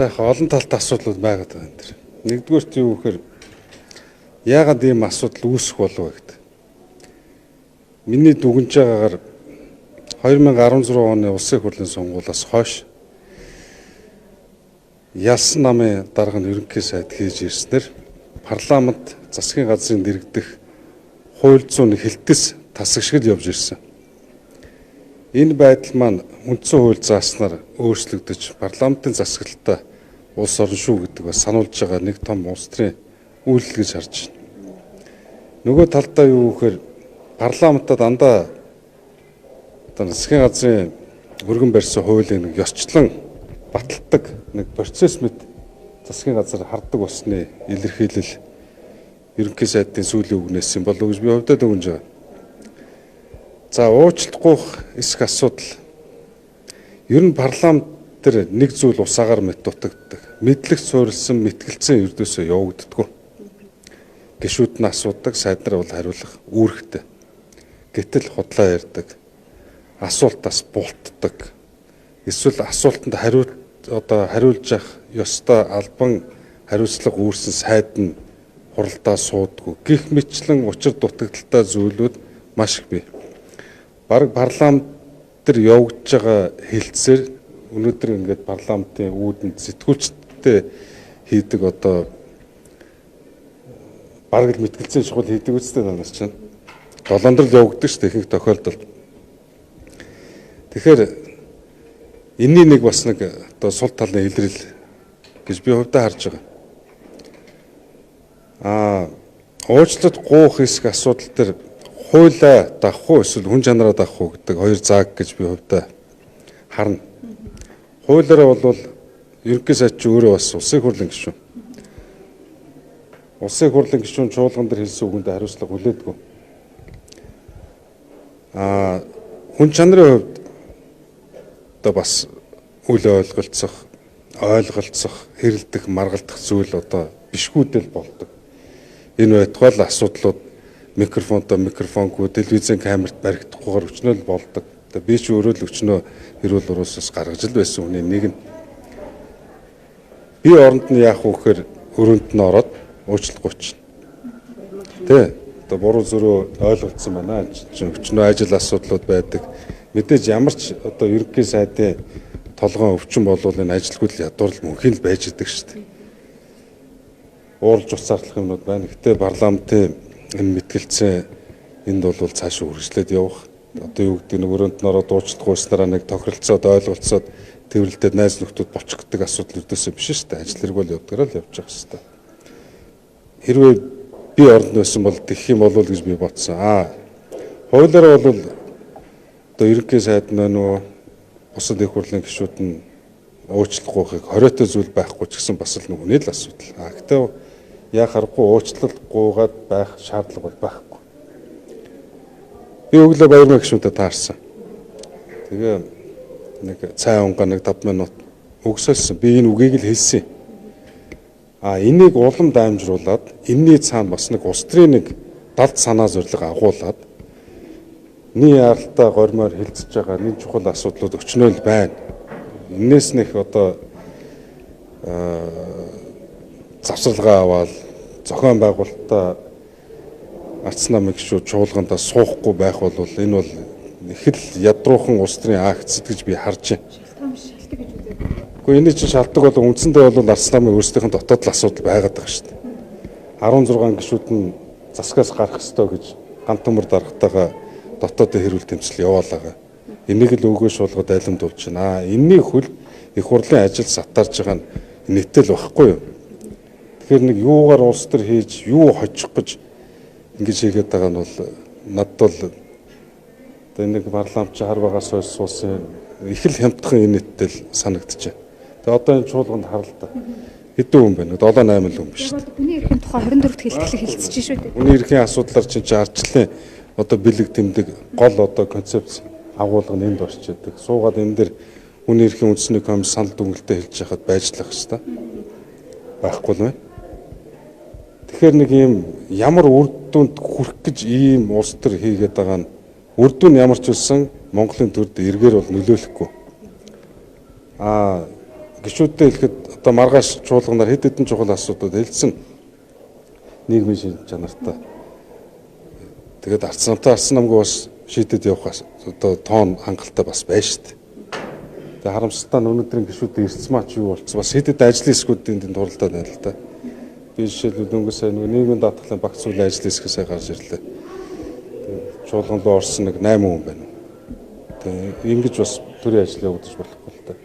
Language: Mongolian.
За яг олон талт асуудлууд байгаад байгаа энэ төр. Нэгдүгээрт юу гэхээр яагаад ийм асуудал үүсэх болов гэдэг. Миний дүгнж байгаагаар 2016 оны улсын хурлын сонгуулиас хойш ялсан намын дарга нь ерөнхий сайд хийж ирснээр парламент засгийн газрын дэргэдэх хууль зүйн хэлтэс тасаг шиг л явж ирсэн. Энэ байдал маань үндсэн хууль зааснаар өөрчлөгдөж парламентын засаглалтаа улс орно шүү гэдэг бас сануулж байгаа нэг том улс төрийн үйлдэл гэж харж байна. Нөгөө талдаа юу гэхээр парламентад дандаа одоо засгийн газрын өргөн барьсан хуулийг нэг ёсчлон баталдаг нэг процесс мэт засгийн газар хардаг болсны илэрхийлэл ерөнхий сайдын сүүлийн үгнээс юм болов уу гэж би хувьдаа дүгнж байгаа. За уучлахгүй эсэх асуудал ер нь парламент дээр нэг зүйл усаагаар мэт дутагддаг. Мэдлэг суурилсан мэтгэлцэн ердөөсөө явагддаггүй. Гишүүд нь асуудаг, сайд нар бол хариулах үүрэгтэй. Гэтэл худлаа ярьдаг. Асуултаас бултдаг. Эсвэл асуултанд хариулт одоо хариулж явах ёстой албан хариуцлага үүрсэн сайд нь хуралдаа суудаггүй. Гэх мэтчлэн учир дутагдaltaй зүйлүүд маш их бий. Бараг парламент дээр явагдаж байгаа хэлцээр өнөөдөр ингээд парламентын үүдэнд сэтгүүлчдтэй хийдэг одоо бараг л мэтгэлцэн чухал хийдэг үстэй танаас чинь. Долоондрол явагддаг шүү дээ ихэнх тохиолдолд. Тэгэхээр энэний нэг бас нэг одоо сул талын илрэл гэж би хувьдаа харж байгаа. Аа уучлалт гуйх хэсэг асуудал дээр хуулиа дагах уу эсвэл хүн чанараа дагах уу гэдэг хоёр зааг гэж би хувьдаа харна. Хуулиараа бол ерөнхий сайд чи өөрөө бас улсын хурлын гишүүн. Улсын хурлын гишүүн чуулган дээр хэлсэн үгэнд хариуцлага хүлээдэггүй. Аа хүн чанарын хувьд одоо бас үл ойлголцох, хэрэлдэх, маргалдах зүйл одоо бишгүүдэл болдог. Энэ байтугай л асуудлууд микрофонтой микрофонгүй телевизийн камерт баригдахгүйгээр өчнөө л болдог. Одоо би ч өөрөө л өчнөө эрүүл уруусаас гаргаж л байсан хүний нэг нь. Би оронд нь яах вэ гэхээр өрөөнд нь ороод уучлахгүй чинь. Тэ одоо буруу зөрөө ойлголцсон байна. Чинь өчнөө ажил асуудлууд байдаг. Мэдээж ямар ч одоо ерөнхий сайдын толгойн өвчин болвол энэ ажилгүй л ядуур л мөнхийн л байж идэг шүү дээ. Ууралж уцаартлах юмнууд байна. Гэтэ парламентын энэ мэтгэлцэн энд бол цаашаа үргэлжлээд явах. Одоо юу гэдэг нэг өрөөнд нь ороод уучлах гуйснараа нэг тохиролцоод ойлголцоод тэрвэрлдээд найз нөхдүүд болчих гэдэг асуудал ердөөсөө биш шүү дээ. Ажил хэрэг бол явдгараа л явж байгаа шүү дээ. Хэрвээ би оронд байсан бол тэгэх юм болов гэж би бодсон. Аа хуулиараа бол одоо ерөнхий сайд нь нөө бусад их хурлын гишүүд нь уучлах гуйхыг хориотой зүйл байхгүй ч гэсэн бас л нүгний л асуудал. Аа гэтээ яа харахгүй уучлал гуйгаад байх шаардлага бол байхгүй. Би өглөө Баярмаа гишүүнтэй таарсан. Тэгээ нэг цай унгаа нэг 5 минут өгсөлсөн. Би энэ үгийг л хэлсэн. А энийг улам даймжруулад энэний цаана бас нэг улс төрийн нэг далд санаа зорилго агуулад нэг яралтай гормоор хилцэж байгаа нэг чухал асуудлууд өчнөө л байна. Энээс нэх одоо завсарлагаа аваад зохион байгуулалтаа арц намын гишүүд чуулгандаа суухгүй байх бол энэ бол их л ядруухан улс төрийн акц гэж би харж байна. Шалтгаан биш, шалтгаан гэж үзээд. Гэхдээ энэ чинь шалтгаан бол үндсэндээ бол арц намын өөрсдийнх нь дотоод л асуудал байгаад байгаа шүү дээ. 16 гишүүд нь засгаас гарах ёстой гэж ганц төмөр даргатайгаа дотоодын хэрүүл тэмцэл яваалаа. Энийг л өгөө шуулгад айлмдуулж байна. Энэний хөл их хурлын ажил сатарж байгаа нь нийтэл байхгүй юу? Тэгэхээр нэг юугаар улс төр хийж, юу хожих гэж ингэж хийгээд байгаа нь бол надад бол одоо нэг парламент чи хар багаас хойш суусан их л хямдхан инээдтэй санагдчихэ. Тэгээ одоо энэ чуулганд харалта. Хэдэн хүн байна? 7 8 л хүн биш үү? Хүний эрхийн тухай 24-р хэлтгэлийг хэлцэж шүү дээ. Хүний эрхийн асуудлаар чинь ардчлалын одоо бэлэг тэмдэг гол одоо концепц агуулга нь энд орч идэг. Суугаад энэ дэр хүний эрхийн үндэсний комисс санал дүгнэлтээ хэлж яхад байж л ах хэвээр байхгүй л байна. Тэгэхээр нэг юм ямар үр дүнд хүрэх гэж ийм улс төр хийгээд байгаа нь үр дүн ямар ч үлсэн Монголын төрд эргээр бол нөлөөлөхгүй. Аа гişүүдтэй хэлэхэд Одоо маргааш чуулганаар хэд хэдэн чухал асуудал хэлсэн нийгмийн шин чанартай. Тэгээд арц намтай арц намгүй бас шийдэд явах одоо тоон хангалттай бас байна шүү дээ. Тэгээд харамсалтай нь өнөөдрийн гишүүдийн эрдэс маач юу болцсон бас хэд хэдэн ажлын хэсгүүдийн тэнд хуралдаад байна л да. Би жишээлбэл дөнгөж сая нөгөө нийгмийн даатгалын багц зүйлийн ажлын хэсгээс сая гарч ирлээ. Тэгээд чуулган руу орсон нэг 8 хүн байна. Тэгээд ингэж бас төрийн ажил явагдаж болохгүй л да.